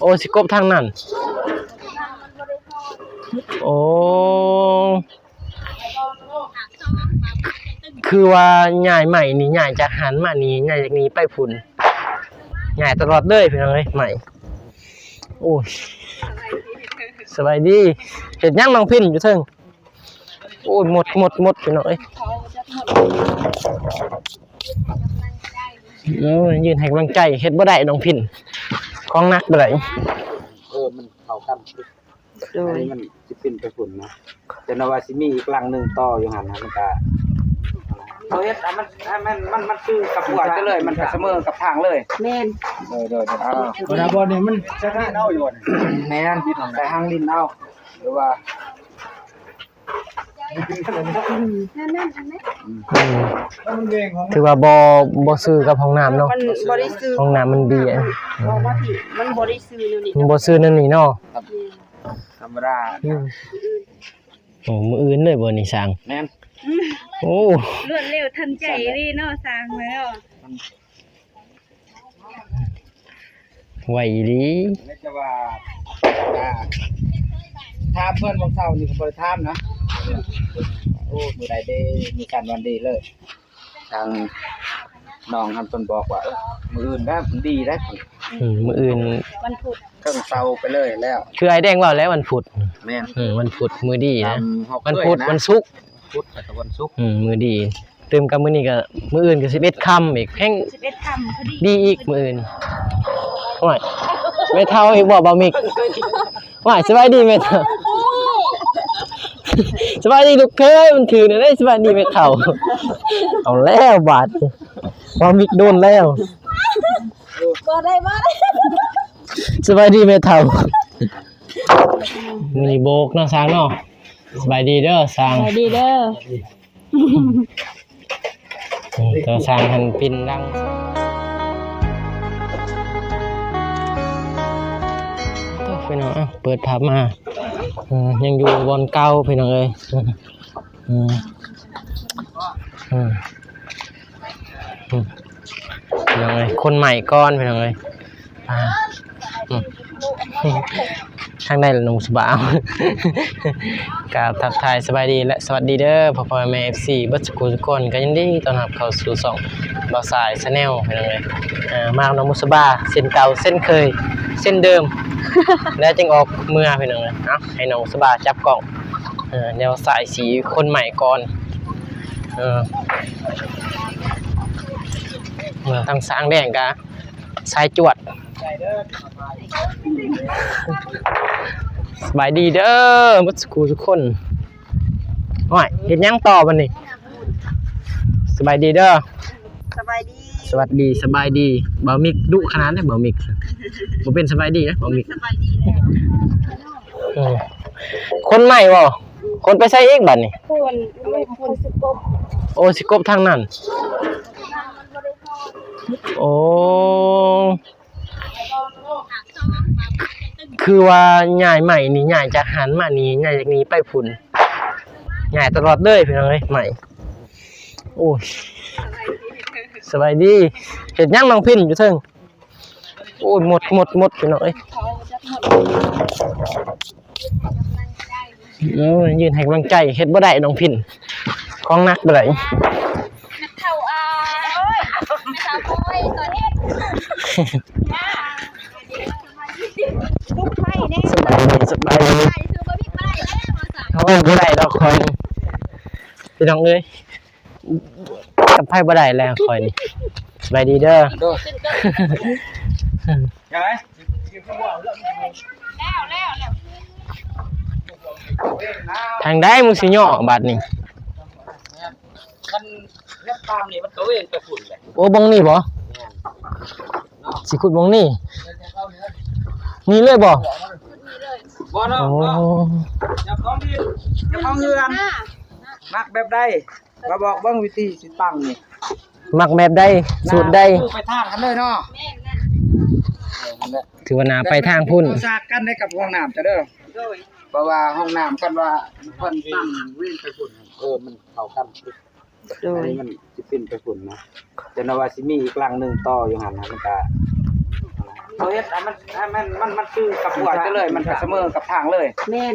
ໂອ້ ຊິກົບທາງນັ້ນ. ໂອ້ ຄືວ່າຍ້າຍໄມ້ນີ້ ຍ້າຍຈາກຫັ້ນມານີ້ ຍ້າຍຈາກນີ້ໄປພຸ້ນ ຍ້າຍຕະຫຼອດເລີຍພີ່ນ້ອງເອີຍ ໄມ້. ໂອ້ຍ ສະບາຍດີ ເຮັດຫຍັງນ້ອງພິນຢູ່ເທິງ? ໂອ້ຍ ໝົດ ໝົດ ໝົດ ພີ່ນ້ອງເອີຍ. ໂອ້ຍ ຢືນໃຫ້ກຳລັງໃຈ ເຮັດບໍ່ໄດ້ນ້ອງພິນ ຂອງໜັກບໍ່ໄດ້. ເອີ ມັນເຂົ້າກັນ. ໂດຍ ອັນນີ້ມັນຊິປິ່ນໄປພຸ້ນນະ ແຕ່ນະວ່າຊິມີອີກຫຼັງໜຶ່ງຕໍ່ຢູ່ຫັ້ນນະ ມັນກະ ເຮົາເຮັດໃຫ້ມັນ ໃຫ້ມັນ ມັນ ມັນຄືກັບຫົວເຈົ້າເລີຍ ມັນກະສະເໝີກັບທາງເລີຍ. ແມ່ນ ໂດຍ ໂດຍ ໂດຍ. ອ່າ ບໍ່ໄດ້ ບ່ອນນີ້ມັນຈະໜ້າເອົາຢູ່ ແມ່ນ ໃສ່ຫາງດິນເອົາ ຫຼືວ່າ ອືມ ຖືວ່າບໍ່ ບໍ່ຊື່ກັບຫ້ອງນ້ຳເນາະ ມັນບໍ່ໄດ້ຊື່ ຫ້ອງນ້ຳມັນດີ. ອືມ ເວົ້າມາທີ່ມັນບໍ່ໄດ້ຊື່ແນວນີ້ ມັນບໍ່ຊື່ແນວນີ້ເນາະ ທຳມະດາ. ອືມ ອືມ ໂອ້ ມື້ອື່ນເລີຍບໍ່ນີ້ຊ່າງ? ແມ່ນ ໂອ້ ລວດເລັວທັນໃຈອີ່ຫຼີເນາະ ຊ່າງເນາະ. ໄວອີ່ຫຼີ ແລະຈະວ່າ ອ່າ ຖາມເພິ່ນວັນເສົານີ້ກໍບໍ່ໄດ້ຖາມນະ ໂອ້ ມື້ໃດເດ້ ມື້ສັນວັນດີເລີຍ ທາງນ້ອງຫັ້ນເພິ່ນບອກວ່າ ເອີ ມື້ອື່ນນະ ມັນດີເດ້. ອືມ ມື້ອື່ນວັນພຸດ ເຄິ່ງເສົາໄປເລີຍແລ້ວ ຄືອ້າຍແດງເວົ້າແລ້ວ ວັນພຸດ. ແມ່ນ ເອີ ວັນພຸດມື້ດີນະ ວັນພຸດ ວັນສຸກ ພຸດ ແລ້ວກໍວັນສຸກ. ອືມ ມື້ດີ ຕື່ມກັບມື້ນີ້ກໍ ມື້ອື່ນກໍສິບເອັດຄ່ຳອີກ ແຮງສິບເອັດຄ່ຳພໍດີ ດີອີກມື້ອື່ນ. ໂອ້ຍ ແມ່ເຖົ້າອີກບໍ່ ບ່າວມິກ? ໂອ້ຍ ສະບາຍດີແມ່ເຖົ້າ ສະບາຍດີລູກເຂີຍ ມັນຖືກແນວໃດ ສະບາຍດີແມ່ເຖົ້າ. ເອົາແລ້ວບາດ ບ່າວມິກໂດນແລ້ວ ບໍ່ໄດ້ ບໍ່ໄດ້. ສະບາຍດີແມ່ເຖົ້າ ມີໂບກເນາະຊ່າງເນາະ. ສະບາຍດີເດີຊ່າງ ສະບາຍດີເດີ. ອືມ ເຈົ້າຊ່າງຫັ້ນປິ່ນດັງ ພີ່ນ້ອງ. ເອົາ ເປີດພາບມາ ເອີ ຍັງຢູ່ບ່ອນເກົ່າພີ່ນ້ອງເອີຍ. ເອີ ເອີ ເອີ ພີ່ນ້ອງເອີຍ ຄົນໃໝ່ກ່ອນພີ່ນ້ອງເອີຍ. ອ່າ ອືມ ທາງໃດລະໜຸ່ງສະບາຍ? ກາບທັກທາຍສະບາຍດີ ແລະ ສະຫວັດດີເດີ ພໍ່ໆແມ່ໆ ເອັຟຊີ ເບິດສຸຂູສຸຄົນ ກໍຍິນດີຕ້ອນຮັບເຂົ້າສູ່ຊ່ອງບ່າວຊາຍ Channel ພີ່ນ້ອງເອີຍ. ເອີ ມາກັບນ້ອງບຸດສະບາ ເຊັ່ນເກົ່າເຊັ່ນເຄີຍເຊັ່ນເດີມ ແລ້ວຈຶ່ງອອກເມືອພີ່ນ້ອງເອີຍ. ເອົາ ໃຫ້ນ້ອງສະບາຈັບກ້ອງ ເອີ ດຽວສາຍສີຄົນໃໝ່ກ່ອນ. ເອີ ເອີ ທາງສາງແດງກະສາຍຈວດ. ສະບາຍດີເດີ ໝົດສູ່ຄູ່ສູ່ຄົນ. ໂອ້ຍ ເຮັດຫຍັງຕໍ່ບັດນີ້? ສະບາຍດີເດີ. ສະບາຍດີ ສະຫວັດດີ ສະບາຍດີ. ບ່າວມິກດຸຂະໜາດໃດ ບ່າວມິກ ບໍ່ເປັນສະບາຍດີເດ້ ບ່າວມິກ. ສະບາຍດີແລ້ວ. ເອີ ຄົນໃໝ່ບໍ່? ຄົນໄປໃສອີກບັດນີ້? ຄົນ ຄົນຊິກົບ. ໂອ້ ຊິກົບທາງນັ້ນ. ໂອ້ ຄືວ່າຍ້າຍໄມ້ນີ້ ຍ້າຍຈາກຫັ້ນມານີ້ ຍ້າຍຈາກນີ້ໄປພຸ້ນ ຍ້າຍຕະຫຼອດເລີຍພີ່ນ້ອງເອີຍ ໄມ້. ໂອ້ຍ ສະບາຍດີ. ເຮັດຫຍັງນ້ອງພິນຢູ່ເທິງ? ໂອ້ຍ ໝົດ ໝົດ ໝົດ ພີ່ນ້ອງເອີຍ. ໂອ້ຍ ຢືນໃຫ້ກຳລັງໃຈ ເຮັດບໍ່ໄດ້ນ້ອງພິນ ຂອງໜັກບໍ່ໄດ້. ແມ່ເຖົ້າ ອາ ໂອ້ຍ ແມ່ເຖົ້າ ໂອ້ຍ ຕອນນີ້ ລຸກໄປແນ່. ສະບາຍດີ ສະບາຍດີ. ໂອ້ຍ ບໍ່ໄດ້ດອກຂ້ອຍ ພີ່ນ້ອງເອີຍ. ກັບໃຜບໍ່ໄດ້ແລ້ວຂ້ອຍນີ້. ສະບາຍດີເດີ. ໂດຍ. ທາງໃດມຶງຊິຍໍ້ບາດນີ້? ມັນເຮັດຕາມນີ້ ມັນຕະເວນໄປພຸ້ນແຫຼະ. ໂອ້ ບ່ອນນີ້ບໍ່? ແມ່ນ. ຊິຂຸດບ່ອນນີ້? ນີ້ເລີຍບໍ່? ບໍ່ເນາະ. ໂອ້ ເຈົ້າຂອງດິນ ເຈົ້າຂອງເຮືອນ ມັກແບບໃດ? ມາບອກເບິ່ງວິທີຊິຕັ້ງນີ້ ມັກແບບໃດ ສູດໃດ? ໄປທາງຫັ້ນເລີຍເນາະ. ແມ່ນ ແມ່ນ. ເອີ ນັ້ນແຫຼະ ຖືວ່າໜ້າໄປທາງພຸ້ນ. ສາກກັນໄດ້ກັບຫ້ອງນ້ຳເຈົ້າເດີ. ໂດຍ. ເພາະວ່າຫ້ອງນ້ຳ ຄັນວ່າເພິ່ນຕັ້ງເວັນໄປພຸ້ນ ເອີ ມັນເຂົ້າກັນ. ໂດຍ. ອັນນີ້ມັນຊິປິ່ນໄປພຸ້ນນະ ແຕ່ນະວ່າຊິມີອີກຫຼັງໜຶ່ງຕໍ່ຢູ່ຫັ້ນນະ ມັນກະ ເຮົາເຮັດໃຫ້ມັນ ໃຫ້ມັນ ມັນ ມັນຄືກັບຫົວເຈົ້າເລີຍ ມັນກະສະເໝີກັບທາງເລີຍ. ແມ່ນ.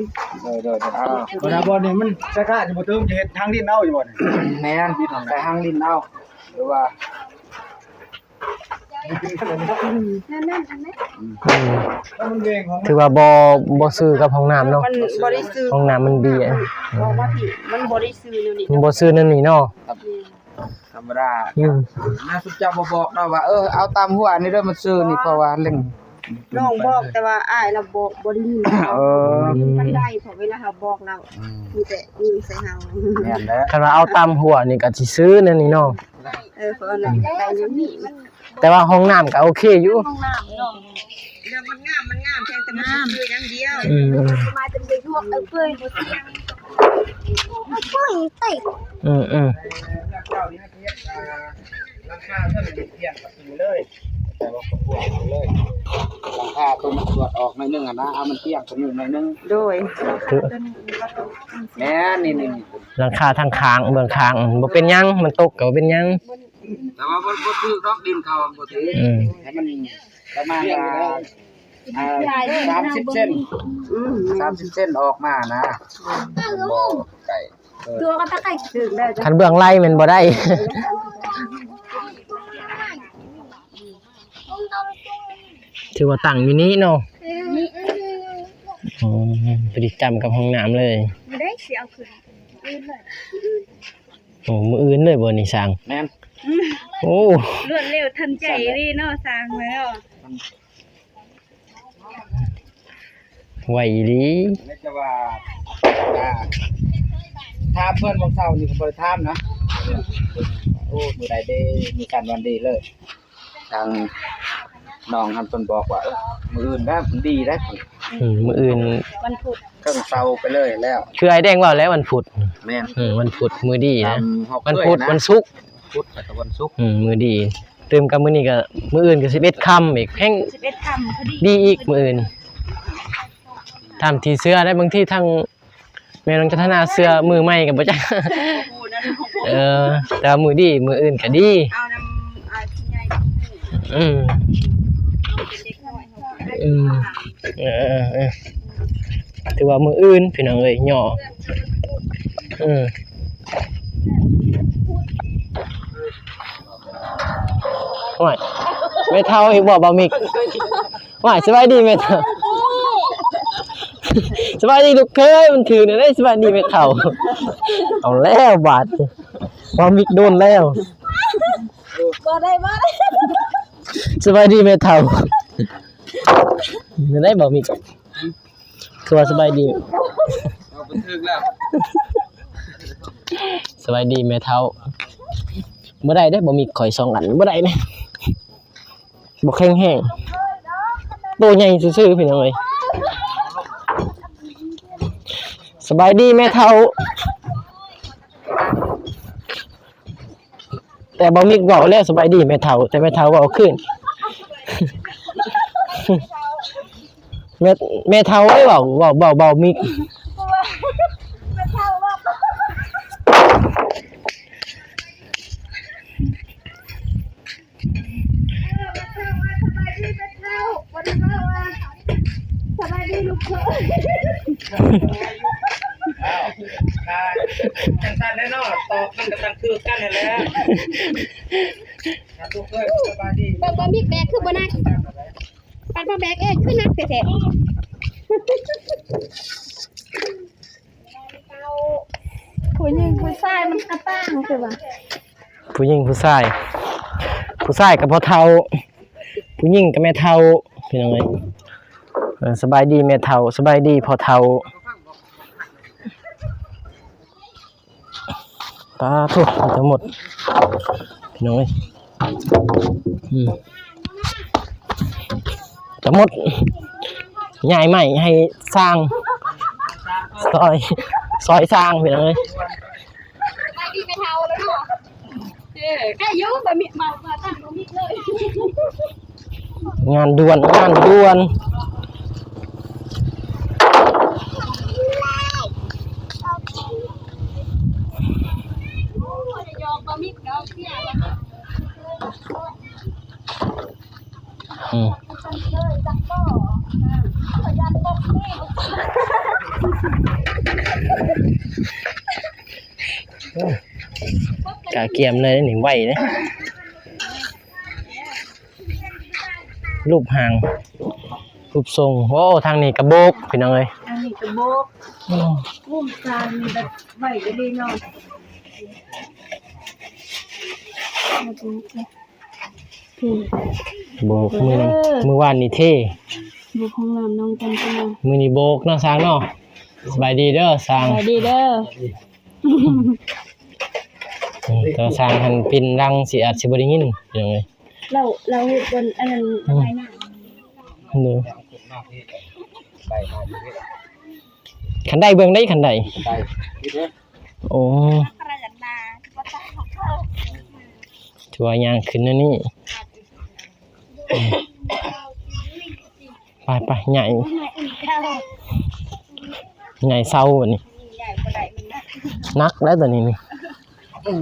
ໂດຍໆ ເອີ ເວລາບ່ອນນີ້ມັນສາຂາຈະບໍ່ເຕີມ ຈະເຮັດທາງດິນເອົາຢູ່ບໍ່ນີ້? ແມ່ນ ໃສ່ທາງດິນເອົາ ຫຼືວ່າ ອືມ ຖືວ່າບໍ່ ບໍ່ຊື່ກັບຫ້ອງນ້ຳເນາະ. ມັນບໍ່ໄດ້ຊື່ ຫ້ອງນ້ຳມັນເບຍ ອືມ ມັນບໍ່ໄດ້ຊື່ແນວນີ້ ມັນບໍ່ຊື່ແນວນີ້ເນາະ. ທຳມະດາ ອືມ ນາ ຊຸມເຈົ້າບໍ່ບອກເນາະວ່າ ເອີ ເອົາຕາມຫົວນີ້ເດີ ມັນຊື່ນີ້ ເພາະວ່າເລັ່ງ ນ້ອງບອກ ແຕ່ວ່າອ້າຍລາວບໍ່ ບໍ່ໄດ້ຍິນ. ເອີ ບໍ່ໄດ້ຍິນປານໃດ ເພາະເວລາເຮົາບອກລາວ ອືມ ມີແຕ່ຍິງໃສ່ເຮົາ. ແມ່ນແຫຼະ ຄັນວ່າເອົາຕາມຫົວນີ້ກະຊິຊື່ແນວນີ້ເນາະ. ເອີ ເພາະວ່າໄດ້ຢູ່ນີ້ ແຕ່ວ່າຫ້ອງນ້ຳກະໂອເຄຢູ່ ຫ້ອງນ້ຳເນາະ. ເລື່ອງມັນງາມ ມັນງາມ ພຽງແຕ່ມັນຊື່ຢ່າງດຽວ. ອືມ ມາຈະໄປລວກເອົາເປີຍ ເປືອຍເຕະ. ອືມໆ ຫຼັງຄາເທິງນີ້ປ່ຽນປະຕູເລີຍ ແຕ່ວ່າກໍບວກເລີຍ ຫຼັງຄາຕົວມັນສວດອອກໜ້ອຍໜຶ່ງຫັ້ນນະ ເອົາມັນປ່ຽນປະຕູໜ້ອຍໜຶ່ງ. ໂດຍ ຫຼັງຄາຕົວນີ້ ແມ່ນ ນີ້ໆໆ ຫຼັງຄາທາງຂ້າງ ເບື້ອງຂ້າງ ບໍ່ເປັນຫຍັງ ມັນຕົກກະບໍ່ເປັນຫຍັງ. ແຕ່ວ່າບໍ່ ບໍ່ຖືກດອກ ດິນເຂົາບໍ່ຖືກ. ອືມ ໃຫ້ມັນປະມານວ່າ ອ່າ ສາມສິບເຊັນ ອືມ ສາມສິບເຊັນອອກມານະ ບໍ່ໄກ ເອີ ຕົວກໍຕະໄກຖືກແລ້ວ. ຄັນເບື້ອງໄລ່ແມ່ນບໍ່ໄດ້ ຖືວ່າຕັ້ງຢູ່ນີ້ເນາະ. ອືມ ອໍ ພໍດີຈຳກັບຫ້ອງນ້ຳເລີຍ. ບໍ່ໄດ້ ຊິເອົາຂຶ້ນ ອື່ນເລີຍ ມື້ອື່ນ. ໂອ້ ມື້ອື່ນເລີຍບໍ່ນີ້ຊ່າງ? ແມ່ນ. ໂອ້ ລວດເລັວທັນໃຈອີ່ຫຼີເນາະ ຊ່າງເນາະ. ໄວອີ່ຫຼີ. ແລະ ຈະວ່າ ອ່າ ຖາມເພິ່ນມື້ເຊົ້ານີ້ກໍບໍ່ໄດ້ຖາມນະ. ໂອ້ ມື້ໃດເດ ມື້ສັນວັນດີເລີຍ. ທາງນ້ອງຫັ້ນເພິ່ນບອກວ່າ ເອີ ມື້ອື່ນນະ ມັນດີເດ້. ອືມ ມື້ອື່ນວັນພຸດ ເຄິ່ງເສົາໄປເລີຍແລ້ວ. ຄືອ້າຍແດງເວົ້າແຫຼະ ວັນພຸດ. ແມ່ນ. ເອີ ວັນພຸດມື້ດີນະ. ວັນພຸດ ວັນສຸກ ພຸດ ແລ້ວກໍວັນສຸກ. ອືມ ມື້ດີ ຕື່ມກັບມື້ນີ້ກໍ ມື້ອື່ນກໍສິບເອັດຄ່ຳອີກ ແຮງສິບເອັດຄ່ຳພໍດີ ດີອີກມື້ອື່ນ. ຕາມທີ່ເຊື່ອໄດ້ ບາງທີທາງ ແມ່ນ້ອງຈັນທະນາເຊື່ອມື້ໃໝ່ກໍບໍ່ຈັກ. ເອີ ແຕ່ວ່າມື້ດີ ມື້ອື່ນກໍດີ. ເອົານຳ ອ່າ ຜູ້ໃຫຍ່ ອືມ ເປັນເດັກນ້ອຍ ອືມ ເອີ ເອີ ເອີ ຖືວ່າມື້ອື່ນພີ່ນ້ອງເອີຍ ຍໍ້ ເອີ ໂອ້ຍ ແມ່ເຖົ້າອີກບໍ່ ບ່າວມິກ? ວ້າຍ ສະບາຍດີແມ່ເຖົ້າ. ສະບາຍດີລູກເຂີຍ ມັນຖືກແນວໃດ ສະບາຍດີແມ່ເຖົ້າ. ເອົາແລ້ວບາດ ບ່າວມິກໂດນແລ້ວ. ບໍ່ໄດ້ ບໍ່ໄດ້. ສະບາຍດີແມ່ເຖົ້າ. ແນວໃດບ່າວມິກ? ຄືວ່າສະບາຍດີ ເອົາໄປຖືກແລ້ວ. ສະບາຍດີແມ່ເຖົ້າ. ບໍ່ໄດ້ເດ້ ບໍ່ມີຂ້ອຍສອງອັນ ບໍ່ໄດ້ເດ້. ບໍ່ແຂງແຮງ ໂຕໃຫຍ່ຊື່ໆ ພີ່ນ້ອງເອີຍ. ສະບາຍດີແມ່ເຖົ້າ. ແຕ່ບ່າວມິກເວົ້າແລ້ວ ສະບາຍດີແມ່ເຖົ້າ ແຕ່ແມ່ເຖົ້າເວົ້າຄືນ. ແມ່ ແມ່ເຖົ້າເດ້ເວົ້າ ເວົ້າ ເວົ້າ ເວົ້າມິກ. ສະບາຍດີແມ່ເຖົ້າ ບໍ່ໄດ້ເວົ້າວ່າ ສະບາຍດີລູກເຂີຍ. ອ້າວ ກະຈັ່ງຊັ້ນແຫຼະເນາະ ຕອບມັນກະຕ້ອງຖືກກັນຫັ້ນແຫຼະ. ລູກເຂີຍ ສະບາຍດີ. ເບິ່ງ ເບິ່ງ ມີແບກຄືບໍ່ໜັກ ປັດມາແບກເອງຄືໜັກແທ້ໆ. ຜູ້ຍິງຜູ້ຊາຍມັນກະຕ່າງຄືວ່າ ຜູ້ຍິງຜູ້ຊາຍ ຜູ້ຊາຍກະພໍ່ເຖົ້າ ຜູ້ຍິງກະແມ່ເຖົ້າ ພີ່ນ້ອງເອີຍ. ເອີ ສະບາຍດີແມ່ເຖົ້າ ສະບາຍດີພໍ່ເຖົ້າ. ປາໂທ້ ເອົາທັງໝົດ ພີ່ນ້ອງເອີຍ. ອືມ ທັງໝົດ ຍ້າຍໄມ້ໃຫ້ຊ່າງ ຊ່ອຍ ຊ່ອຍຊ່າງ ພີ່ນ້ອງເອີຍ. ໄປດີໄປເຖົ້າແລ້ວເນາະ ເອີ ໄດ້ຢູ່ ບໍ່ມີ ມາ ມາຕັ້ງບໍ່ມີເລີຍ. ງານດ່ວນ ງານດ່ວນ. ອືມ ກະກຽມເລີຍນີ້ ໄວເດ້ ຮູບຮ່າງ ຮູບຊົງ. ໂອ້ ທາງນີ້ກະໂບກ ພີ່ນ້ອງເອີຍ ອັນນີ້ກະໂບກ ອືມ ໂອ້ ຈານນີ້ແບບໄວອີ່ຫຼີເນາະ. ໂບກ ມື້ ມື້ວານນີ້ເທ ໂບກຫ້ອງນ້ຳນ້ອງຈັນທະມາ ມື້ນີ້ໂບກເນາະຊ່າງເນາະ. ສະບາຍດີເດີຊ່າງ ສະບາຍດີເດີ. ອືມ ແຕ່ວ່າຊ່າງຫັ້ນປິ່ນຫຼັງຊິອາດຊິບໍ່ໄດ້ຍິນ ພີ່ນ້ອງເອີຍ. ລາວ ລາວເຮັດບ່ອນອັນນັ້ນ ອືມ ໄດ້ນະ ໂດຍ ຄັນໄດເບື້ອງໃດ ຄັນໄດ ໂອ້ ຖືວ່າຍ່າງຂຶ້ນແນວນີ້ ໄປໆ ໃຫຍ່ ໃຫຍ່ເຊົາບັດນີ້ ໜັກແລ້ວໂຕນີ້ນີ້ ອືມ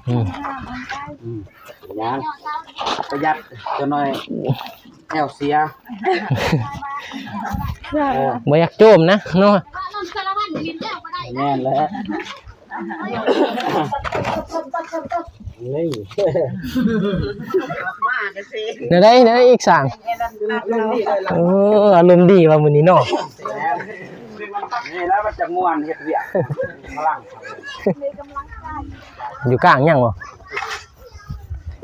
ອືມ ຍ່າງ ປະຢັດຈັກໜ້ອຍ ແອວເສຍ ເອີ ບໍ່ຢາກໂຈມນະເນາະ ແມ່ນແຫຼະ. ນີ້ ແນວໃດ ແນວໃດອີກຊ່າງ? ເອີ ອາລົມດີວ່າມື້ນີ້ເນາະ ນີ້ແຫຼະມັນຈັກມ່ວນເຮັດວຽກ ພະລັງ ຢູ່ກາງຫຍັງບໍ່?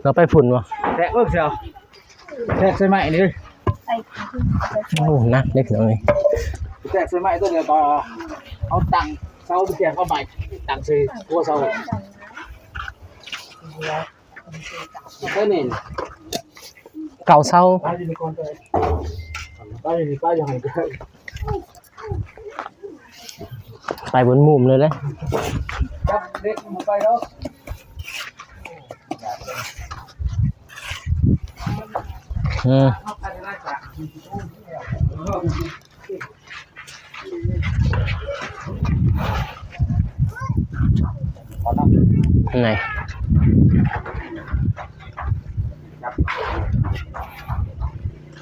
ເຮົາໄປພຸ້ນບໍ່? ແທກເບິ່ງເຊາ ແທກໃສ່ໄມ້ນີ້ ໂອ້ ໜັກເດ້ພີ່ນ້ອງເອີຍ ແທກໃສ່ໄມ້ຕົວດຽວກໍເອົາຕັ້ງເສົາ ແທກເອົາໄມ້ຕັ້ງໃສ່ຫົວເສົາ ເທົ່ານີ້ ເກົ້າເສົາ ໄປຢູ່ນີ້ກ່ອນເດີ ໄປຢູ່ນີ້ ໄປຢູ່ຫັ້ນ ໄປບົນມຸມເລີຍເດ້ ຈັບເຫຼັກມັນໄປເນາະ ອືມ ນີ້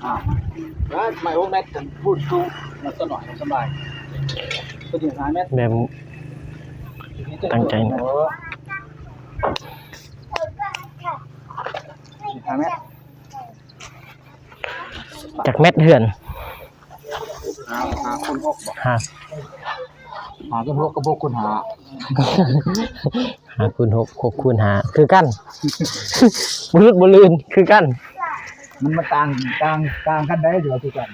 ອ່າ ໄມ້ຫົກແມັດ ພຸ້ນສູງ ມັນຕົວໜ້ອຍ ສະບາຍ ຕົວນີ້ຫ້າແມັດ ແບບຕັ້ງໃຈນະ ຫ້າແມັດ ຈັກແມັດເຮືອນ? ຫ້າ ຫ້າຄູນຫົກບໍ່? ຫ້າ ຫ້າຄູນຫົກກັບຫົກຄູນຫ້າ ຫ້າຄູນຫົກ ຫົກຄູນຫ້າ ຄືກັນ ບໍ່ຫຼຸດບໍ່ລື່ນ ຄືກັນ ມັນ ມັນຕ່າງ ຕ່າງ ຕ່າງກັນໄດ໋ ຊິວ່າຄືກັນ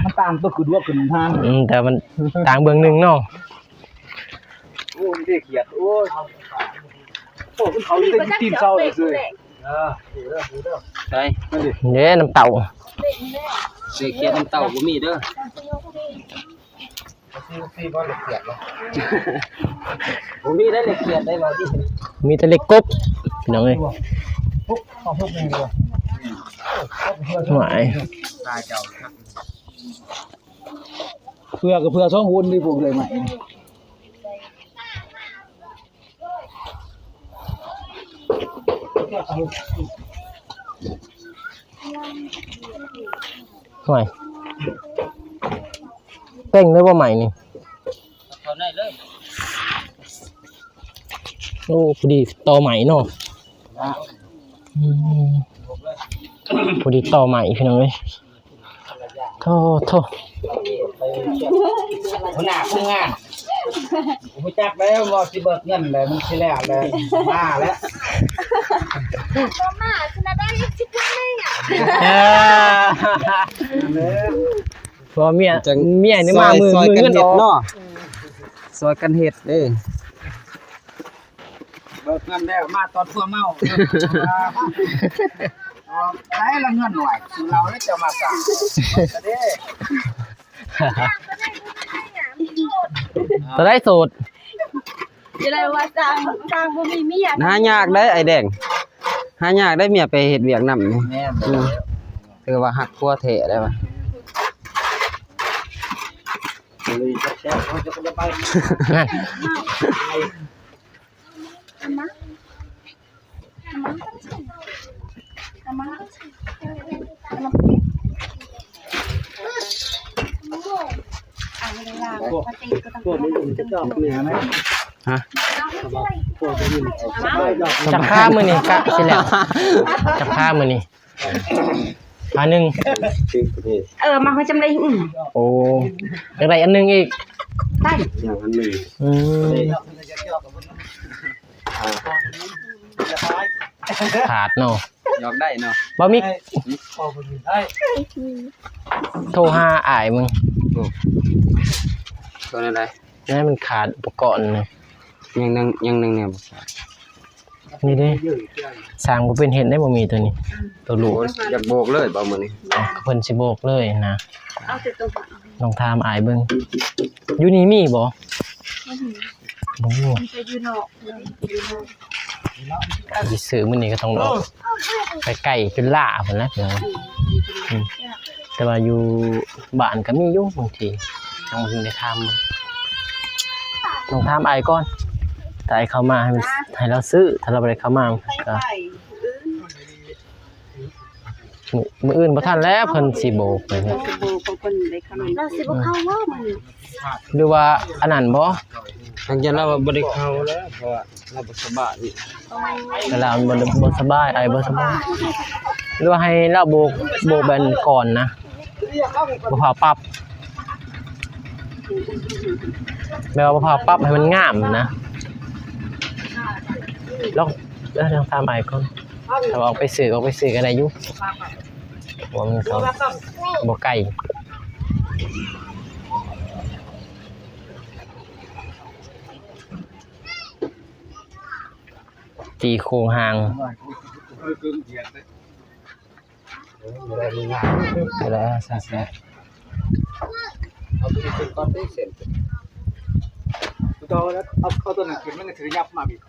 ມັນຕ່າງຕົວຂຶ້ນຫົວຂຶ້ນຫາງ ອືມ ແຕ່ມັນຕ່າງເບື້ອງໜຶ່ງເນາະ ໂອ້ຍ ມັນເດ້ຂຽດ ໂອ້ຍ ໂອ້ຍ ມັນເຂົ້າຢູ່ໃນຕີນເສົາເລີຍ ເອີ ໃສ ເດ້ ນ້ຳເຕົ້າ ເດ້ຂຽດນ້ຳເຕົ້າບໍ່ມີເດີ. ບໍ່ມີໄດ໋ເຫຼັກຂຽດໄດ້ບໍ່ ມີແຕ່ເຫຼັກກົບ ພີ່ນ້ອງເອີຍ ຫວາຍ ເພື່ອກໍເພື່ອສອງຄົນນີ້ ພວກເລີຍໃໝ່ ຫ້ວຍ ເຕັງເລີຍບໍ່ໄໝນີ້ ເຂົ້າໃນເລີຍ ໂອ້ ພໍດີຕໍ່ໄໝເນາະ ອືມ ພໍດີຕໍ່ໄໝ ພີ່ນ້ອງເອີຍ. ໂທ້ ໂທ້ ຫົວໜ້າຄົນງານ ຮູ້ຈັກແລ້ວວ່າຊິເບີກເງິນແລ້ວ ມັນຊິແລ້ວແລ້ວ ມາແລ້ວ ມາ ຊິນະໄດ້ ຊິເປັນແມ່ ເອີ ຜົວເມຍ ເມຍນີ້ມາມື້ ມື້ເງິນອອກເນາະ ຊ່ອຍກັນເຮັດເດ້. ເບີກເງິນແລ້ວ ມາຕອນຜົວເມົາ ໃຊ້ລະເງິນ ຫວຍ ສູ່ເຮົາແລ້ວຈະມາສ້າງ ຕອນໃດໂສດ ຈະໄດ້ວ່າສ້າງ ສ້າງບໍ່ມີເມຍ ຫາຍາກໄດ໋ ອ້າຍແດງ ຫາຍາກໄດ໋ ເມຍໄປເຮັດວຽກນຳນີ້ ແມ່ນ ອືມ ຖືວ່າຮັກຜົວແທ້ໄດ໋ວ່າ ນັ້ນ. ອາມາ ອາມາ ອາມາ ເອົາໄປ ຮະ ຈັກພາມື້ນີ້ກະຊິແລ້ວ ຈັກພາມື້ນີ້ ພາໜຶ່ງ ເອີ ມາເຮົາຈຳໄດ້ ອື ໂອ້ ຢາກໄດ້ອັນໜຶ່ງອີກ ໄດ້ ຍັງອັນໜຶ່ງ ອືມ ຂາດເນາະ ຢາກໄດ້ເນາະ ບໍ່ມີ ໂທຫາອ້າຍມຶງ ໂອ້ ໂຕນັ້ນໃດ ແມ່ນມັນຂາດອຸປະກອນ ຍັງ ຍັງ ຍັງແນວບໍ່ຂາດ ນີ້ເດ້ ສ້າງບໍ່ເປັນເຮັດໄດ້ ບໍ່ມີໂຕນີ້ ໂຕລູກ ຢາກໂບກເລີຍບໍ່ມື້ນີ້ ເພິ່ນຊິໂບກເລີຍນະ ເອົາແຕ່ໂຕ ລອງຖາມອ້າຍເບິ່ງ ຢູ່ນີ້ມີບໍ່? ບໍ່ມີ ບໍ່ມີ ມີແຕ່ຢູ່ນອກ ຊິຊື້ມື້ນີ້ກະຕ້ອງອອກໄປໄກຈົນລ້າພຸ້ນແຫຼະ ອືມ ແຕ່ວ່າຢູ່ບ້ານກະມີຢູ່ບາງທີ ຍັງບໍ່ທັນໄດ້ຖາມເບິ່ງ ຕ້ອງຖາມອ້າຍກ່ອນ ຖ້າອ້າຍເຂົ້າມາໃຫ້ມັນ ໃຫ້ລາວຊື້ ຖ້າລາວບໍ່ໄດ້ເຂົ້າມາກະ ມື້ ມື້ອື່ນບໍ່ທັນແລ້ວ ເພິ່ນຊິໂບກໄປ ເພິ່ນຊິໂບກ ເພິ່ນໄດ້ຄຳ ລາວຊິບໍ່ເຂົ້າບໍ່ມື້ນີ້ ຫຼືວ່າອັນນັ້ນບໍ່ ທາງຈານລາວວ່າບໍ່ໄດ້ເຂົ້າແລ້ວ ເພາະວ່າລາວບໍ່ສະບາຍ ແຕ່ລາວບໍ່ ບໍ່ສະບາຍ ອ້າຍບໍ່ສະບາຍ ຫຼືວ່າໃຫ້ລາວໂບກ ໂບກແບບກ່ອນນະ ບໍ່ພາປັບ ແບບວ່າບໍ່ພາປັບໃຫ້ມັນງາມນະ ລອງ ເອີ ລອງຖາມອ້າຍກ່ອນ ຖ້າວ່າອອກໄປຊື້ ອອກໄປຊື້ກະໄດ້ຢູ່ ເພາະວ່າມັນກະບໍ່ໄກ ຕີໂຄງຮ່າງ ເວລາສ້າງ ເອົາໂຕນີ້ຂຶ້ນກ່ອນເດ້ ເສັ້ນ ເອົາ ເອົາໂຕນັ້ນຂຶ້ນ ມັນກະຊິຂະຫຍັບມາອີກ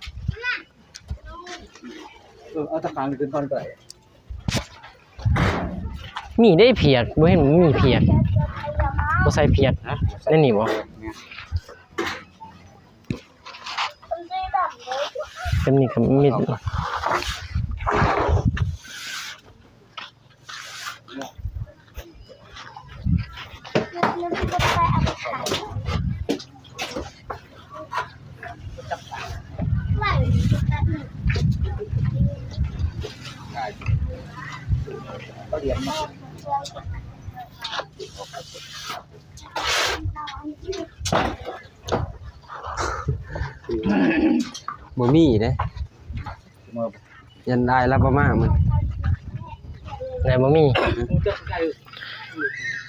ເອີ ເອົາຕາຂ້າງນີ້ຂຶ້ນກ່ອນກະໄດ້ ມີເດ້ພຽກ ບໍ່ເຫັນມີພຽກ ບໍ່ໃສ່ພຽກ ໃນນີ້ບໍ່? ເປັນນີ້ກະມີ ບໍ່ມີເດ້ ຢ້ານອ້າຍລາວບໍ່ມາມື້ ແນວບໍ່ມີ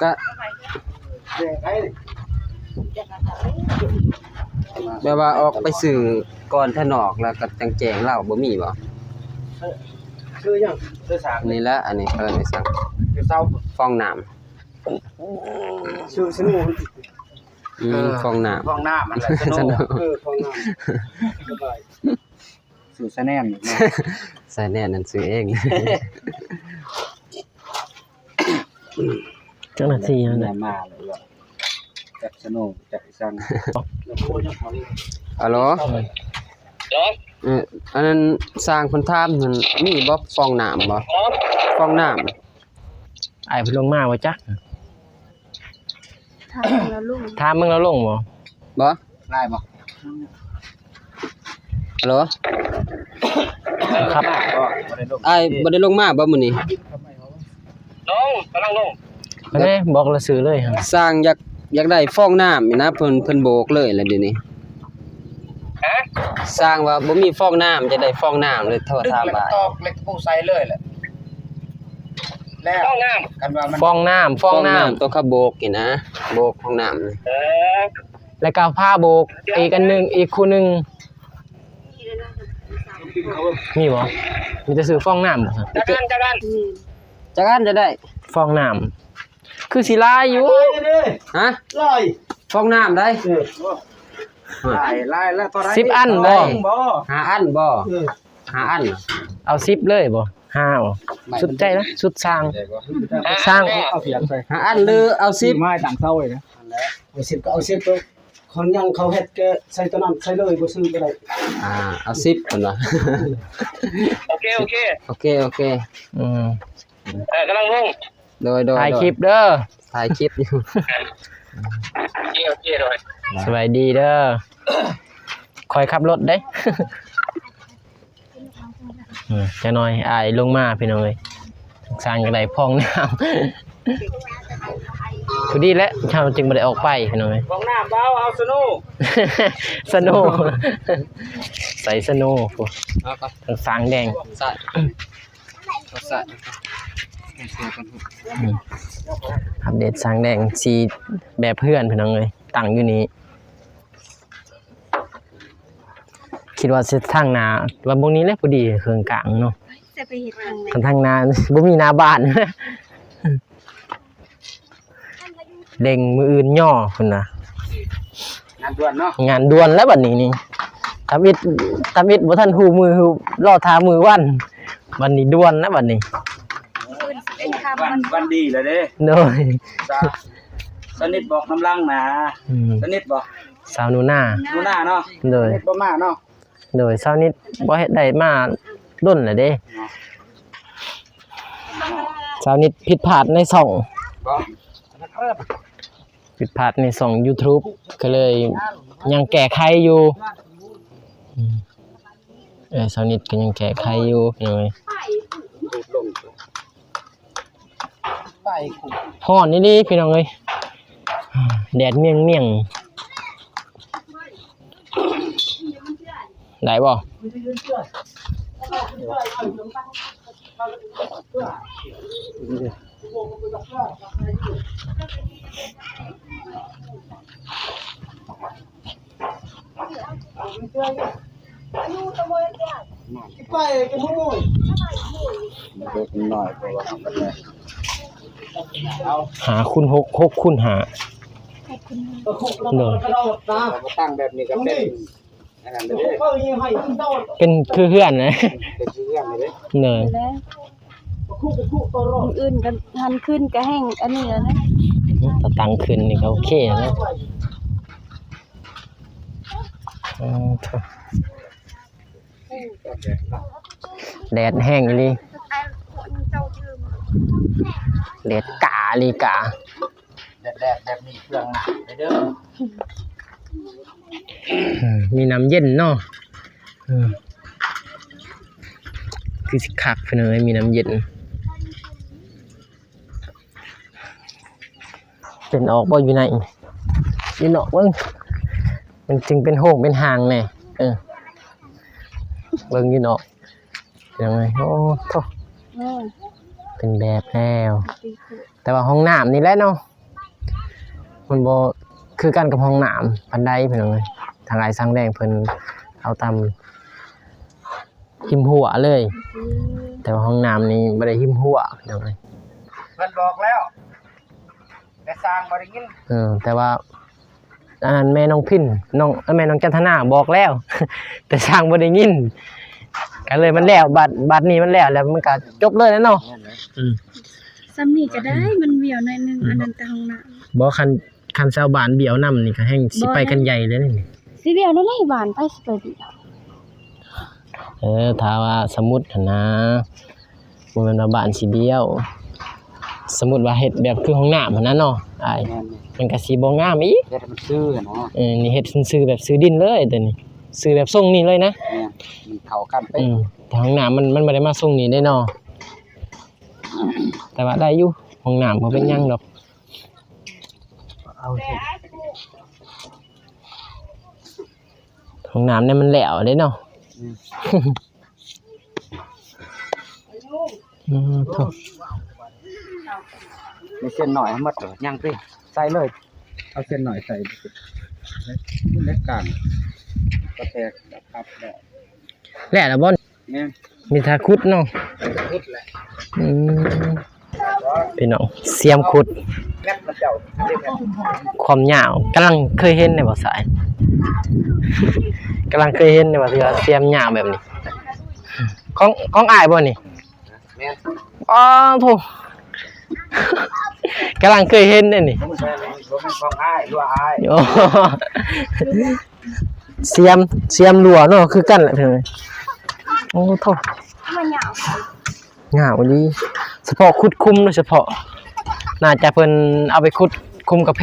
ກະ ແບບວ່າອອກໄປຊື້ກ່ອນທາງນອກ ແລ້ວກະຈັ່ງແຈ້ງລາວ ບໍ່ມີບໍ່? ຊື້ຫຍັງ? ຊື້ສາກ ນີ້ແຫຼະ ອັນນີ້ເອີ້ນວ່າຫຍັງ? ຢູ່ເຊົາ ຟອງນ້ຳ ຊື້ສະໂນ ອືມ ເອີ ຟອງນ້ຳ ຟອງນ້ຳຫັ້ນແຫຼະ ສະໂນ ສະໂນ ເອີ ຟອງນ້ຳ ສະບາຍ. ຊື່ສະແນນ ສະແນນນັ້ນຊື່ເອງ ຈັກນາທີແລ້ວ ມາແລ້ວ ຈັກສະໂນ ຈັກອີ່ສັງ ອາໂຫຼ ເອີ ອັນນັ້ນ ຊ່າງເພິ່ນຖາມຫັ້ນ ມີບໍ່ຟອງນ້ຳບໍ່? ຟອງນ້ຳ ອ້າຍເພິ່ນລົງມາບໍ່ຈັກ ຖາມເບິ່ງລາວລົງ ຖາມເບິ່ງລາວລົງບໍ່? ບໍ່ ໄລບໍ່? ອາໂຫຼ ຄັບ ອ້າຍບໍ່ໄດ້ລົງມາບໍ່ມື້ນີ້? ລົງ ກຳລັງລົງ ອັນນີ້ບອກລາວຊື່ເລີຍ ຊ່າງຢາກ ຢາກໄດ້ຟອງນ້ຳນີ້ນະ ເພິ່ນ ເພິ່ນໂບກເລີຍລະດຽວນີ້ ຮະ? ຊ່າງວ່າບໍ່ມີຟອງນ້ຳ ຈະໄດ້ຟອງນ້ຳເລີຍ ໂທຖາມວ່າ ຕອກເຫຼັກຕະປູໃສ່ເລີຍແຫຼະ ແລ້ວ ຟອງນ້ຳ ຄັນວ່າມັນ ຟອງນ້ຳ ຟອງນ້ຳ ຟອງນ້ຳ ໂຕເຂົາໂບກນີ້ນະ ໂບກຟອງນ້ຳ ເອີ ແລ້ວກະພາໂບກອີກອັນໜຶ່ງ ອີກຄູ່ໜຶ່ງ ມີບໍ່? ມີແຕ່ຊື້ຟອງນ້ຳບໍ່? ຈັກອັນ ຈັກອັນ ຈັກອັນຈະໄດ້ ຟອງນ້ຳ ຄືຊິຫຼາຍຢູ່ ຮະ? ຫຼາຍ ຟອງນ້ຳໃດ ເອີ ຫຼາຍ ຫຼາຍແລ້ວ ເທົ່າໃດ ສິບອັນບໍ່? ຫ້າອັນບໍ່? ເອີ ຫ້າອັນ ເອົາສິບເລີຍບໍ່? ຫ້າບໍ່? ສຸດໃຈນະ ສຸດຊ່າງ ຊ່າງ ເອົາພຽກໃສ່ ຫ້າອັນ ຫຼືເອົາສິບ ໄມ້ຕັ້ງເສົາໄວ້ນະ ເອົາສິບກະເອົາສິບໂຕ ຄັນຍັງເຂົາເຮັດກະໃສ່ໂຕນັ້ນໃສ່ເລີຍ ບໍ່ຊື້ກະໄດ້ ອ່າ ເອົາສິບເພິ່ນວ່າ ໂອເຄ ໂອເຄ ໂອເຄ ໂອເຄ ອືມ ເອີ ກຳລັງລົງ ໂດຍ ໂດຍ ຖ່າຍຄລິບເດີ ຖ່າຍຄລິບຢູ່ ໂອເຄ ໂອເຄ ໂດຍ ສະບາຍດີເດີ ຂ້ອຍຂັບລົດເດ້. ເອີ ຈັກໜ່ອຍອ້າຍລົງມາພີ່ນ້ອງເອີຍ ສ້າງກໍໄດ້ພອງນ້ຳ ພໍດີແຫຼະ ເຮົາຈຶ່ງບໍ່ໄດ້ອອກໄປພີ່ນ້ອງເອີຍ. ພອງນ້ຳບໍ່ເອົາ ເອົາສະໂນ ສະໂນ ໃສ່ສະໂນພຸ້ນ ເອົາໄປ ສ້າງແດງ ໃສ່ ໃສ່ ອືມ ອັບເດດສ້າງແດງ ສີແບບເຮືອນພີ່ນ້ອງເອີຍ ຕັ້ງຢູ່ນີ້. ຄິດວ່າຊິທາງໜ້າ ວ່າບ່ອນນີ້ແຫຼະພໍດີເຄິ່ງກາງເນາະ. ຈະໄປເຮັດທາງໃດ? ຄັນທາງໜ້າ ບໍ່ມີໜ້າບ້ານ ເລັ່ງມື້ອື່ນຍໍ້ພຸ້ນນະ. ງານດ່ວນເນາະ ງານດ່ວນແລ້ວບັດນີ້ນີ້ ທຳອິດ ທຳອິດບໍ່ທັນຮູ້ມື້ ລໍຖ້າມື້ວັນ ບັດນີ້ດ່ວນແລ້ວບັດນີ້. ມື້ອື່ນສິເປັນຄ່ຳ ວັນ ວັນດີແລ້ວເດ້. ໂດຍ ສະ ສະນິດບອກນຳຫຼັງນະ. ອືມ ສະນິດບໍ່? ສາວໜູນາ ໜູນາເນາະ. ໂດຍ ສະນິດບໍ່ມາເນາະ. ໂດຍ ສາວນິດບໍ່ເຮັດໄດ້ມາດົນແລ້ວເດ້. ສາວນິດຜິດພາດໃນຊ່ອງ ຜິດພາດໃນຊ່ອງຢູທູບ ກໍເລີຍຍັງແກ້ໄຂຢູ່. ອືມ ເອີ ສາວນິດກໍຍັງແກ້ໄຂຢູ່ພີ່ນ້ອງເອີຍ. ຮ້ອນອີ່ຫຼີພີ່ນ້ອງເອີຍ ແດດມຽງໆ. ໄດ້ບໍ່? ຫ້າຄູນຫົກ ຫົກຄູນຫ້າ ໂດຍ ຕັ້ງແບບນີ້ກໍເປັນ ອັນນັ້ນເດ້ ເປັນຄືເຮືອນນະ ເປັນຄືເຮືອນເດ້. ໂດຍ ມື້ອື່ນກໍຫັນຂຶ້ນກໍແຮ່ງອັນນີ້ແລ້ວນະ ຖ້າຕັ້ງຂຶ້ນນີ້ກໍໂອເຄນະ. ເອີ ໂທ້ ແດດແຮງອີ່ຫຼີ ແດດກາອີ່ຫຼີກາ. ແດດໆແບບນີ້ເຄື່ອງໜັກເດີ. ເອີ ມີນ້ຳເຢັນເນາະ. ເອີ ຄືຊິຄັກເພິ່ນເອີຍ ມີນ້ຳເຢັນ. ເປັນອອກບໍ່ຢູ່ໃນ ຢູ່ນອກເບິ່ງ ມັນຈຶ່ງເປັນໂຮງເປັນຮ່າງແດ່. ເອີ ເບິ່ງຢູ່ນອກ ເປັນຫຍັງເອີຍ. ໂອ້ ໂທ້ ເປັນແບບແລ້ວ ແຕ່ວ່າຫ້ອງນ້ຳນີ້ແຫຼະເນາະ ມັນບໍ່ຄືກັນກັບຫ້ອງນ້ຳປານໃດພີ່ນ້ອງເອີຍ. ທາງອ້າຍຊ່າງແດງເພິ່ນເອົາຕາມ ຮິມຮົ້ວເລີຍ ແຕ່ວ່າຫ້ອງນ້ຳນີ້ບໍ່ໄດ້ຮິມຮົ້ວພີ່ນ້ອງເອີຍ. ເພິ່ນບອກແລ້ວ ແຕ່ຊ່າງບໍ່ໄດ້ຍິນ. ເອີ ແຕ່ວ່າອັນນັ້ນແມ່ນ້ອງພິນ ນ້ອງ ເອີ ແມ່ນ້ອງຈັນທະນາບອກແລ້ວ ແຕ່ຊ່າງບໍ່ໄດ້ຍິນ ກໍເລີຍມັນແລ້ວ. ບາດ ບາດນີ້ມັນແລ້ວ ແລ້ວມັນກໍຈົບເລີຍແຫຼະເນາະ. ອືມ ສ່ຳນີ້ກໍໄດ້ ມັນຫວ້ຽວໜ້ອຍໜຶ່ງ. ອັນນັ້ນແຕ່ຫ້ອງນ້ຳ ບໍ່ ຄັນ ຄັນຊາວບ້ານບ້ຽວນຳນີ້ກໍແຮ່ງຊິໄປກັນໃຫຍ່ເລີຍນີ້. ຊິບ້ຽວແນວໃດບ້ານ ໃຜຊິໄປບ້ຽວ? ເອີ ຖ້າວ່າສົມມຸດຫັ້ນນາ ບໍ່ແມ່ນວ່າບ້ານຊິບ້ຽວ ສົມມຸດວ່າເຮັດແບບຄືຫ້ອງນ້ຳຫັ້ນນະເນາະອ້າຍ. ແມ່ນໆ ມັນກໍຊິບໍ່ງາມອີກ ເຮັດໃຫ້ມັນຊື່ນະ. ເອີ ນີ້ເຮັດຊື່ແບບຊື່ດິນເລີຍໂຕນີ້ ຊື່ແບບຊົງນີ້ເລີຍນະ. ແມ່ນ ມັນເຂົ້າກັນເປັນ. ອືມ ແຕ່ຫ້ອງນ້ຳມັນ ມັນບໍ່ໄດ້ມາຊົງນີ້ເດ້ເນາະ ແຕ່ວ່າໄດ້ຢູ່ ຫ້ອງນ້ຳບໍ່ເປັນຫຍັງດອກ. ເອົາເຖາະ ຫ້ອງນ້ຳນີ້ມັນແລ້ວເດ້ເນາະ. ອືມ ອືມ ໂທ້ ມີເສັ້ນໜ້ອຍໝົດ ຍັງຕິ ໃສ່ເລີຍ ເອົາເສັ້ນໜ້ອຍໃສ່ ເລັກກາງ ກະແທກ ແລ້ວ ແລ້ວບໍ່? ແມ່ນ ມີແຕ່ຂຸດເນາະ ຂຸດແຫຼະ. ອືມ ພີ່ນ້ອງ ສຽມຂຸດ ແມັດມັນເຈົ້າ ຄວາມຍາວ ກຳລັງເຄີຍເຫັນເດ້ບໍ່ສາຍ ກຳລັງເຄີຍເຫັນເດ້ບໍ່ ທີ່ວ່າສຽມຍາວແບບນີ້ ຂອງ ຂອງອ້າຍບໍ່ນີ້? ແມ່ນ ອໍ ໂທ້ ກຳລັງເຄີຍເຫັນເດ້ນີ້ ບໍ່ແມ່ນ ບໍ່ແມ່ນຂອງອ້າຍ ຫຼືວ່າອ້າຍ ໂອ້ ສຽມ ສຽມລົວເນາະ ຄືກັນແຫຼະເພິ່ນ. ໂອ້ ໂທ້ ມັນຍາວ ຍາວອີ່ຫຼີ ສະເພາະຂຸດຂຸມໂດຍສະເພາະ ໜ້າຈະເພິ່ນເອົາໄປຂຸດຂຸມກາເຟ.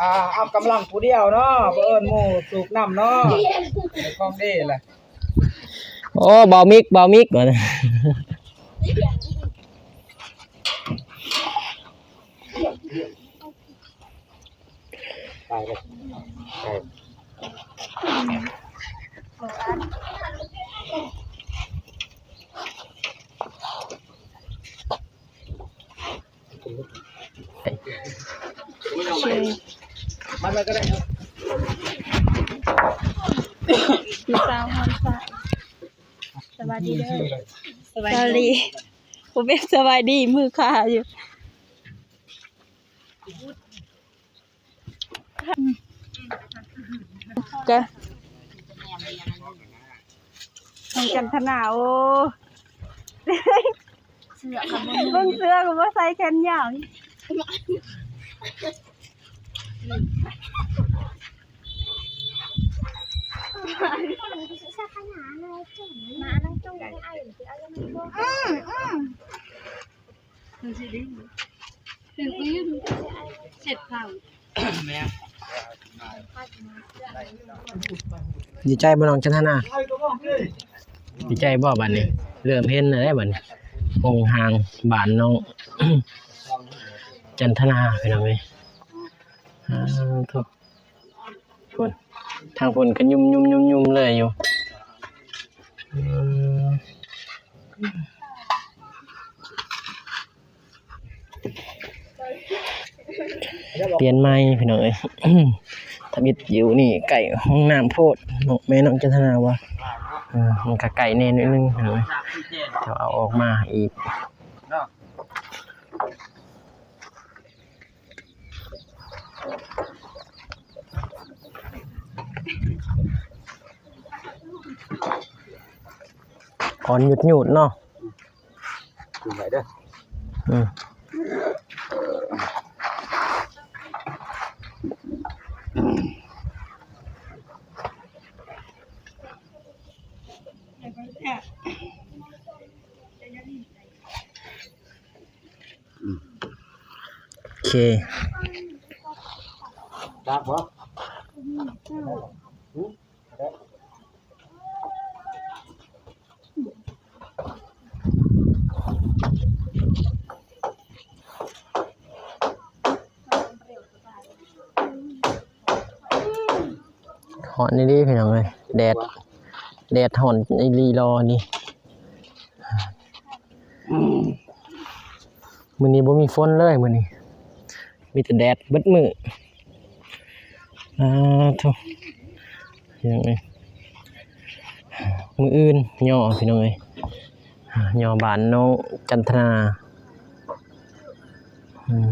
ອ່າ ເອົາກຳລັງຜູ້ດຽວເນາະ ບໍ່ເອີ້ນໝູ່ສູບນຳເນາະ ຂອງດີແຫຼະ. ໂອ້ ເບົາມິກ ເບົາມິກ ວ່າ. ໄປເລີຍ ໄປ. ມາເລີຍກໍໄດ້. ສາວຮອນຟ້າ ສະບາຍດີເດີ. ສະບາຍດີ. ບໍ່ແມ່ນສະບາຍດີ ມືຄາຢູ່. ກະນ້ອງຈັນທະນາ ໂອ້ ເສື້ອກໍບໍ່ ເບິ່ງເສື້ອກໍບໍ່ໃສ່ແຂນຍາວ. ດີໃຈບໍ່ນ້ອງຈັນທະນາ? ດີໃຈບໍ່ບາດນີ້? ເລີ່ມເຫັນແລ້ວເດ້ບາດນີ້ ໂຮງຮ່າງບ້ານນ້ອງຈັນທະນາ ພີ່ນ້ອງເອີຍ. ອ່າ ໂທ້. ພຸ້ນ ທາງພຸ້ນກໍຫຍຸ້ມໆໆໆເລີຍຢູ່. ອືມ ປ່ຽນໃໝ່ພີ່ນ້ອງເອີຍ. ທຳອິດຢູ່ນີ້ໃກ້ຫ້ອງນ້ຳໂພດ ນ້ອງ ແມ່ນ້ອງຈັນທະນາວ່າ ເອີ ມັນກໍໃກ້ແດ່ໜ້ອຍໜຶ່ງພີ່ນ້ອງເອີຍ ແຕ່ວ່າເອົາອອກມາອີກ. ອ່ອນຫຍຸດໆເນາະ. ຂຶ້ນໄປເດີ. ອືມ. ໂອເຄ ຈັບບໍ່? ຮ້ອນອີ່ຫຼີພີ່ນ້ອງເອີຍ ແດດ ແດດຮ້ອນອີ່ຫຼີຫຼໍນີ້. ມື້ນີ້ບໍ່ມີຝົນເລີຍ ມື້ນີ້ມີແຕ່ແດດເບິດມື້. ອ່າ ໂທ້ ພີ່ນ້ອງເອີຍ ມື້ອື່ນຍໍພີ່ນ້ອງເອີຍ ຍໍບ້ານນ້ອງຈັນທະນາ. ອືມ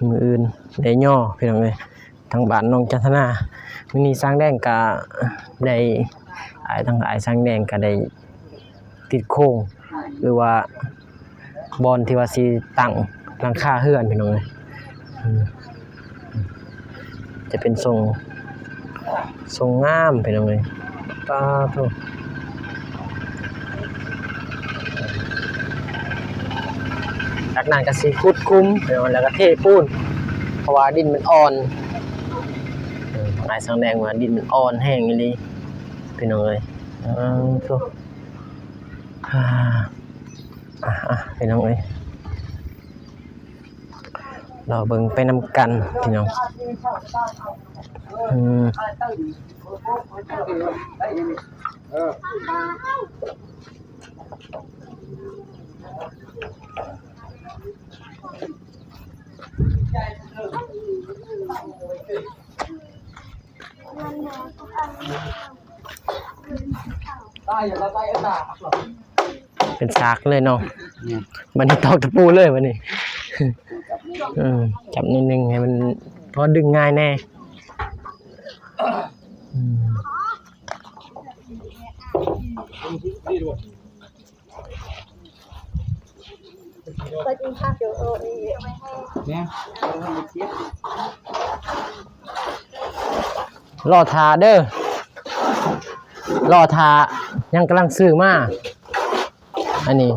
ມື້ອື່ນໄດ້ຍໍພີ່ນ້ອງເອີຍ ທາງບ້ານນ້ອງຈັນທະນາ. ມື້ນີ້ຊ່າງແດງກະໄດ້ ອ້າຍ ທາງອ້າຍຊ່າງແດງກະໄດ້ຕິດໂຄງ ຫຼືວ່າບ່ອນທີ່ວ່າຊິຕັ້ງຫຼັງຄາເຮືອນພີ່ນ້ອງເອີຍ. ອືມ ຈະເປັນຊົງ ຊົງງາມພີ່ນ້ອງເອີຍ ປາໂທ້. ຈາກນັ້ນກໍຊິຂຸດຂຸມພີ່ນ້ອງ ແລ້ວກໍເທປູນ ເພາະວ່າດິນມັນອ່ອນ. ເອີ ອ້າຍຊ່າງແດງວ່າດິນມັນອ່ອນແຮງອີ່ຫຼີພີ່ນ້ອງເອີຍ. ເອີ ໂທ້ ອ່າ ອ່າ ພີ່ນ້ອງເອີຍ ລໍເບິ່ງໄປນຳກັນພີ່ນ້ອງ. ອືມ ເປັນສາກເລີຍເນາະ. ແມ່ນ ບັດນີ້ຕອກຕະປູເລີຍບັດນີ້. ເອີ ຈັບໜ້ອຍໜຶ່ງໃຫ້ມັນພໍດຶງງ່າຍແດ່. ອືມ ລໍຖ້າເດີ ລໍຖ້າ ຍັງກຳລັງຊື້ມາ ອັນນີ້.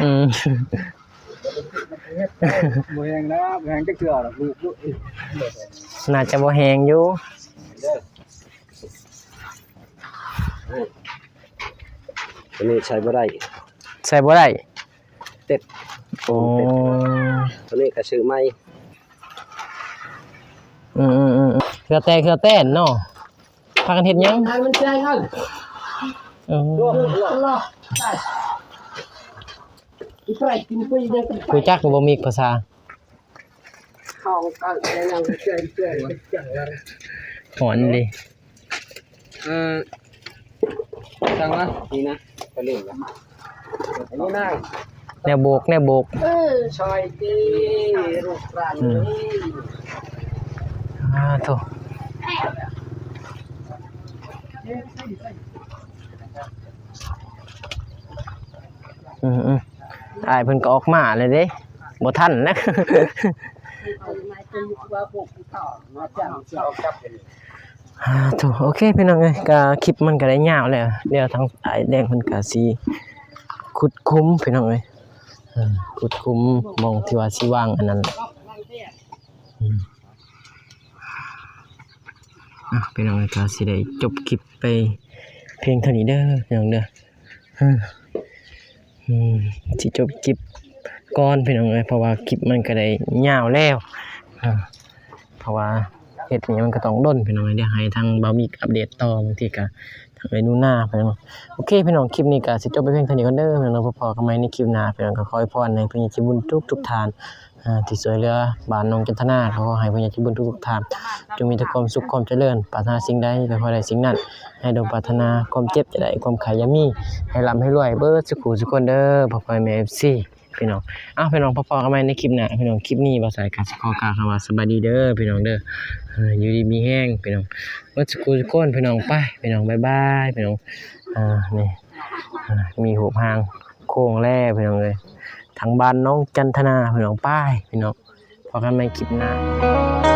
ອືມ ບໍ່ແຫ້ງນະ ບໍ່ແຫ້ງຈັກເທື່ອດອກ ລູກ ລູກ ໜ້າຈະບໍ່ແຫ້ງຢູ່. ໂຕນີ້ໃຊ້ບໍ່ໄດ້ ໃຊ້ບໍ່ໄດ້ ເຕັດ ໂອ້ ໂຕນີ້ກໍຊື້ໃໝ່. ອືມໆໆ ເຄືອແຕ່ ເຄືອແຕ່ນເນາະ ພາກັນເຮັດຫຍັງ? ໃຫ້ມັນແຈ້ງເອົາ ເອີ ຮູ້ຈັກບໍ່ ມີພາສາ ຫ້ອງເກີດແລ້ວຍັງເກີດເກີດ ຮ້ອນເດ. ເອີ ຊ່າງມາ ນີ້ນະ ໄປຫຼິ້ນລະ ອັນນີ້ນາງ ແນວໂບກ ແນວໂບກ ເອີ ຊ່ອຍຕິ ລູກຫຼານ ອືມ ເອີຍ ອາ ໂທ້ ອືມໆ ອ້າຍເພິ່ນກໍອອກມາແລ້ວເດ້ ບໍ່ທັນແລ້ວ. ອາ ໂທ້ ໂອເຄ ພີ່ນ້ອງເອີຍ ກະຄລິບມັນກະໄດ້ຍາວແລ້ວ ດຽວທາງອ້າຍແດງເພິ່ນກະຊິຂຸດຂຸມ ພີ່ນ້ອງເອີຍ ເອີ ຂຸດຂຸມ ໝ່ອງທີ່ວ່າຊິວາງອັນນັ້ນ ອືມ ອາ ພີ່ນ້ອງເອີຍ ກະຊິໄດ້ຈົບຄລິບໄປພຽງເທົ່ານີ້ເດີ ພີ່ນ້ອງເດີ. ອືມ ອືມ ຊິຈົບຄລິບກ່ອນພີ່ນ້ອງເອີຍ ເພາະວ່າຄລິບມັນກະໄດ້ຍາວແລ້ວ ເພາະວ່າເຮັດຫຍັງມັນກະຕ້ອງດົນພີ່ນ້ອງເອີຍ ດຽວໃຫ້ທາງບ່າວມິກອັບເດດຕໍ່ ບາງທີກະທາງເອື້ອຍໜູນາພີ່ນ້ອງ. ໂອເຄພີ່ນ້ອງ ຄລິບນີ້ກະຊິຈົບໄປພຽງເທົ່ານີ້ກ່ອນເດີພີ່ນ້ອງ ພົບພໍ້ກັນໃໝ່ໃນຄລິບໜ້າພີ່ນ້ອງ ກະຂໍໃຫ້ພອນໃຫ້ພະຍາທິບຸນທຸກໆທ່ານ ອ່າ ທີ່ຊ່ວຍເຫຼືອ ບ້ານໜອງຈັນທະນາ ຂໍໃຫ້ພະຍາທິບຸນທຸກໆທ່ານ ຈົ່ງມີແຕ່ຄວາມສຸກຄວາມຈະເລີນ ປາດຖະໜາສິ່ງໃດກໍຂໍໄດ້ສິ່ງນັ້ນ ໃຫ້ສົມປາດຖະໜາ ຄວາມເຈັບຢ່າໄດ້ ຄວາມໄຂ້ຢ່າມີ ໃຫ້ລ່ຳໃຫ້ລວຍເບິດສູ່ຄູ່ສູ່ຄົນເດີ ພໍ່ແມ່ເອັຟຊີ ພີ່ນ້ອງ. ເອົາ ພີ່ນ້ອງ ພໍ້ກັນໃໝ່ໃນຄລິບໜ້າພີ່ນ້ອງ ຄລິບນີ້ບ່າວສາຍກໍຊິຂໍກ່າວຄຳວ່າສະບາຍດີເດີພີ່ນ້ອງເດີ ເອີ ຢູ່ດີມີແຮງພີ່ນ້ອງ ເບິດສູ່ຄູ່ສູ່ຄົນພີ່ນ້ອງ ໄປພີ່ນ້ອງ ບາຍບາຍພີ່ນ້ອງ. ອ່າ ນີ້ ອ່າ ມີຮູບຮ່າງໂຄ້ງແລ້ວພີ່ນ້ອງເອີຍ ທາງບ້ານໜອງຈັນທະນາພີ່ນ້ອງ ໄປພີ່ນ້ອງ. ພໍ້ກັນໃໝ່ຄລິບໜ້າ.